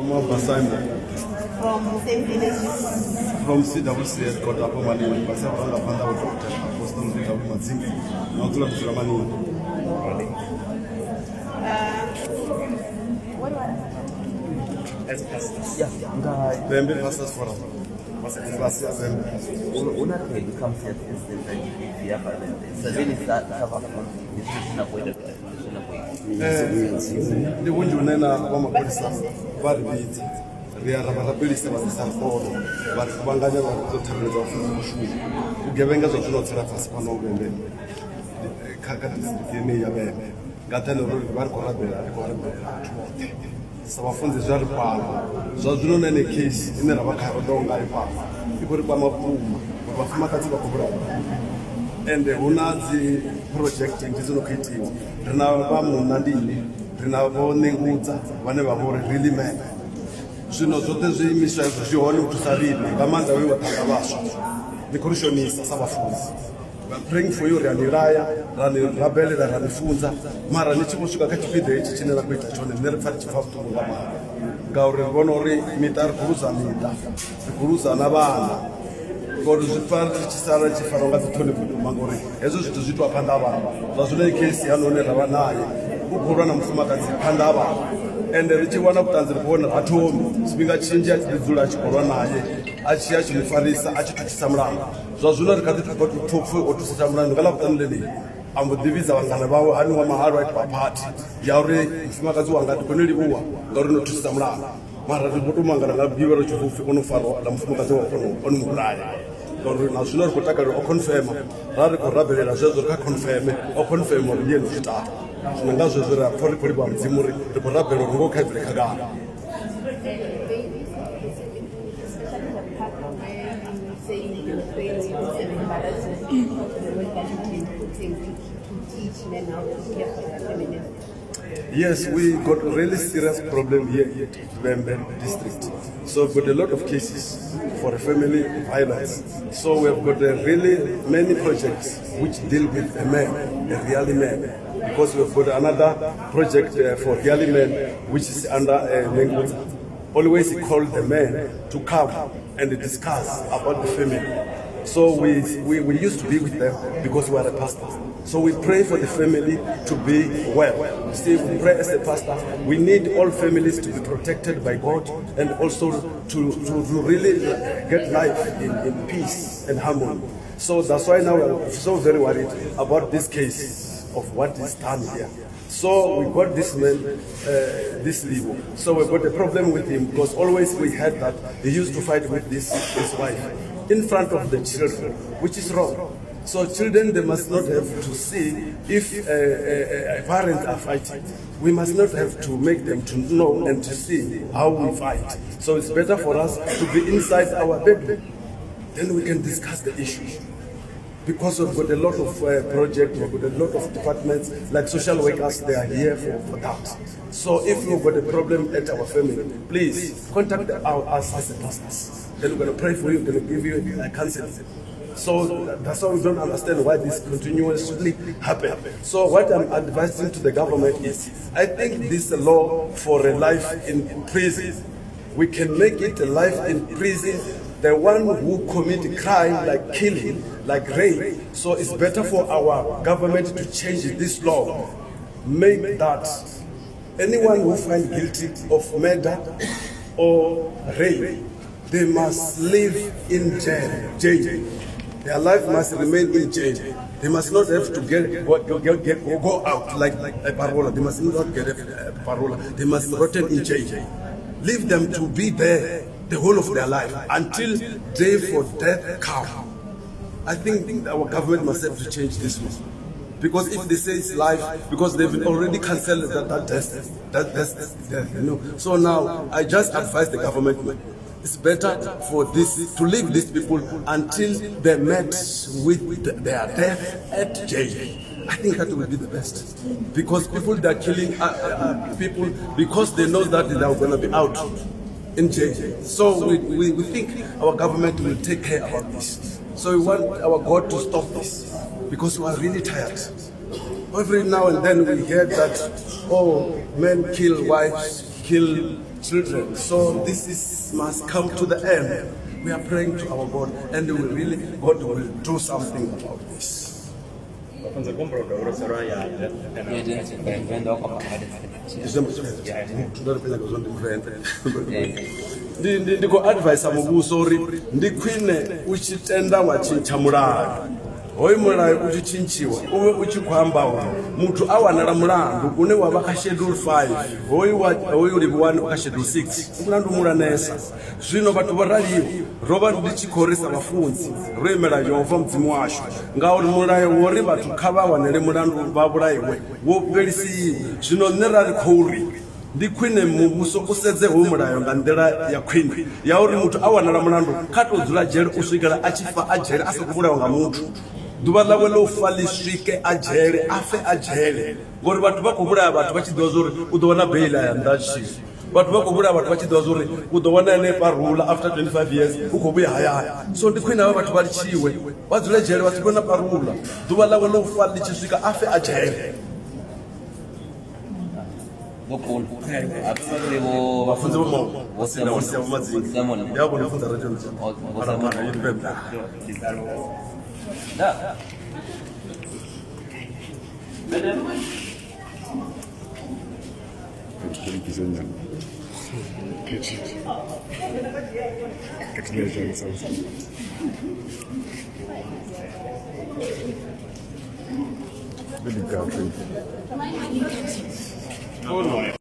Vho Simon. From the same village. From CWC headquarter afho Maniini, fhasi ha vhurangaphanḓa vho Dr Apostle VW Madzinge na u dzula dzula Maniini. As pastors. Nga Vhembe Pastors Forum. Fhasi ha Vhembe. Hu na khaedu kha musi ya dzi incident dza GBV hafha Vhembe sa zwine sa vhafunzi ndi zwithu zwine na khou ita, zwine na khou ita. Ndi vhunzhi hune na vha mapholisa vha ri vhidza ri ya ra vha rabelisa vha ḓisa riporo vha ri kuvhanganya vha ri ḓo thabeledza vhafunzi mushumo. Vhugevhenga zwa zwino tsela fhasi fhano Vhembe kha district yeneyi ya Vhembe nga nṱhani ha uri vha ri khou rabela ri khou rabelela vhathu vhoṱhe sa vhafunzi zwi a ri kwama. Zwa zwino na ene case ine ra vha khayo ro ḓo ngayo fhano i khou ri kwama vhukuma ngori vhafumakadzi vha khou vhulawa ende hu na dzi project nnzhi dzo no khou itiwa. Ri na vha munna ndi nnyi, ri na vho ṋengudza vhane vha vha uri really men. Zwino zwoṱhe zwiimiswa hezwo zwi hone u thusa riṋe nga maanḓa vhe vhaṱhannga vhaswa ni khou ri shonisa sa vhafunzi. We are praying for you, ri a ni laya, ra ni rabelela, ra ni funza mara ni tshi vho swika kha tshipiḓa hetshi tshine na khou ita tshone nṋe ri pfa ri tshi pfa vhuṱungu nga maanḓa ngauri ri vhona uri miṱa ri khou luza miṱa, ri khou luza na vhana ngori zwi pfa ri tshi sala tshi farwa nga dzi ṱhoni vhukuma ngori hezwo zwithu zwi itwa phanḓa ha vhana. Zwa zwino heyi case hanoni ra vha naye u khou lwa na mufumakadzi phanḓa ha vhana ende ri tshi wana vhuṱanzi ri khou vhona ha thomi tshifhinga tshinzhi a tshi ḓi dzula a tshi khou lwa naye a tshi ya tshi mu farisa a tshi thuthisa mulandu. Zwa zwino ri kha ḓi tou pfhi o thusesa mulandu nga Ḽavhuṱanu ḽeneḽi a mbo ḓi vhidza vhangana vhawe ha nwiwa mahalwa ha itiwa phathi ya uri mufumakadzi wanga ndi khou ni livhuwa ngauri no thusesa mulandu mara ri vho tou mangala nga mugivhela ri tshi vho pfhi o no farwa na mufumakadzi wawe ono mu vhulaya ngauri na zwino ri khou takalela o confirm ra ri khou rabelela zwezwo ri kha confirm o confirm uri ndi ene o zwi itaho zwino nga zwezwo ri a pfha ri khou livhuwa mudzimu uri ri khou rabela uri ngoho kha i bvele khagala. Especially the part where you say you're praying and embarrassing the work that you've been putting to teach men how to care for their feminine. Yes, we got a really serious problem here at Vhembe district. So we've got a lot of cases for family violence. So we've got a really many projects which deal with a man, a really man. Because we've got another project for really men, which is under Nengutsa. Always call the men to come and discuss about the family. So we used to be with them because we are a pastor. So we pray for the family to be well. You see, we pray as a pastor. We need all families to be protected by God and also to really get life in peace and harmony. So that's why now we're so very worried about this case of what is done here. So we got this man, this Lebo. So we got a problem with him because always we heard that he used to fight with this his wife in front of the children, which is wrong. So children, they must not have to see if parents are fighting. We must not have to make them to know and to see how we fight. So it's better for us to be inside our bedroom. Then we can discuss the issue. Because we've got a lot of projects, we've got a lot of departments, like social workers, they are here for that. So if you've got a problem at our family, please contact us as the pastors. Then we're going to pray for you, we're going to give you a counseling. So that's why we don't understand why this continuously happen. So what I'm advising to the government is, I think this law for a life in prison, we can make it a life in prison, the one who commit crime like killing, like rape. So it's better for our government to change this law. Make that anyone who find guilty of murder or rape, they must live in jail. Jail. Their life must remain in jail. They must not have to get, go, get, get, go out like a parole. They must not get a parole. They must rotten in jail. Leave them to be there the whole of their life until day for death come. I think our government must have to change this law. Because if they say it's life, because they've already cancelled that death, that death, death. So now I just advise the government, it's better for this to leave these people until they met with their death at jail. I think that will be the best. Because people that are killing people because they know that they are going to be out in jail. So we think our government will take care about this. So we want our God to stop this because we are really tired. Every now and then we hear that, oh, men kill wives, kill children. So this is must come to the end. We are praying to our God, and we really God will do something about this. Ndi khou advisa muvhuso uri ndi khwine u tshi tenda wa tshintsha mulayo. Hoyu mulayo u tshi tshintshiwa u vhe u tshi khou amba uri muthu a wanala mulandu une wa vha kha schedule 5, hoyu wa hoyu Livhuwani u kha schedule 6, u mulandu mulanesa. Zwino vhathu vho raliho ro vha ndi tshi khou ri sa vhafunzi ro imela Yehova Mudzimu washu, ngauri mulayo wo ri vhathu kha vha wanele mulandu vha vhulaiwe wo fhelisiwa. Zwino nṋe ra ri khou ri ndi khwine muvhuso u sedze hoyu mulayo nga nḓila ya khwine ya uri muthu a wanala mulandu kha tou dzula dzhele u swikela a tshi fa a dzhele a sa khou vhulawa nga muthu. Ḓuvha ḽawe ḽo fa ḽi swike a dzhele a fe a dzhele, ngori vhathu vha khou vhulaya vhathu vha tshi ḓivha zwa uri u ḓo wana beiḽi a ya nnḓa a tshila. Vhathu vha khou vhulaya vhathu vha tshi ḓivha zwa uri u ḓo wana henefha rula after 25 years u khou vhuya hayani. So ndi khwine havha vhathu vha litshiwe vha dzule dzhele vha si vhe na parula, ḓuvha ḽawe ḽo fa ḽi tshi swika a fe a dzhele. Vhafunzi vho vho sia vho madzinga ndi avho no funza radio Phalaphala ye Venḓa.